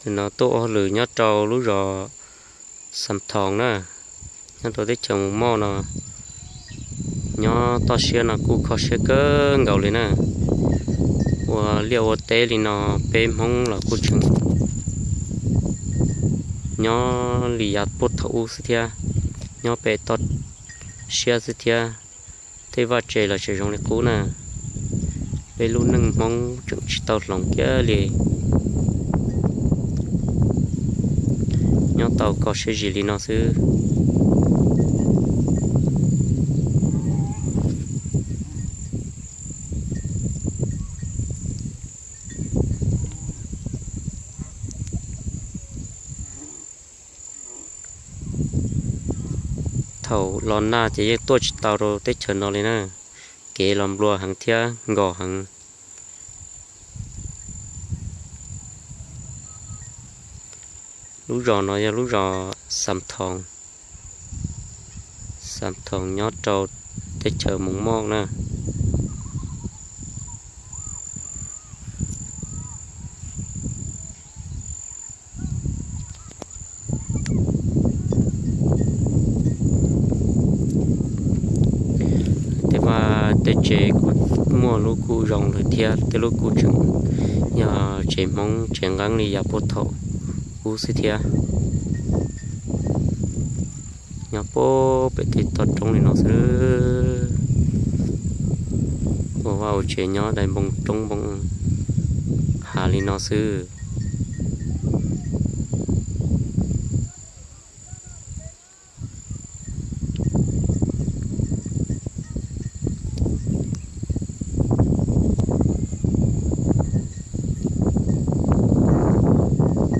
No tuaj ua hauj lwm nyob rau lub zos Xam Thoos na, nyob rau teb chaws Mus Moj no. Nyob toj siab no kuj kho siab kawg nkaus li na. Ua liaj ua teb li no peb Hmoob los kuj tseem nyob li yav puag thaum ub xwb thiab, nyob pem toj siab xwb thiab. Tej vaj tse los tseem zoo li qub na. Peb lub neej Hmoob tseem tsis tau hloov kiag li, nyob tau kho siab zim li no xwb. Thaum los nag ces yeej tuaj tsis tau rau teb chaws no li na, kev los nplua heev thiab nkos heev. Lub zos no yog lub zos Xam Thoos, Xam Thoos nyob rau teb chaws Mus Moj na. Tej vaj tej tsev kuj muaj lub kuj zoo lawm thiab, tej lub kuj tseem yog tsev Hmoob tsev nqeeb li yav puag thaum ub xwb thiab. Nyob puag pem tej toj roob li no xwb, ua vaj ua tsev nyob dai npoo roob npoo hav li no xwb.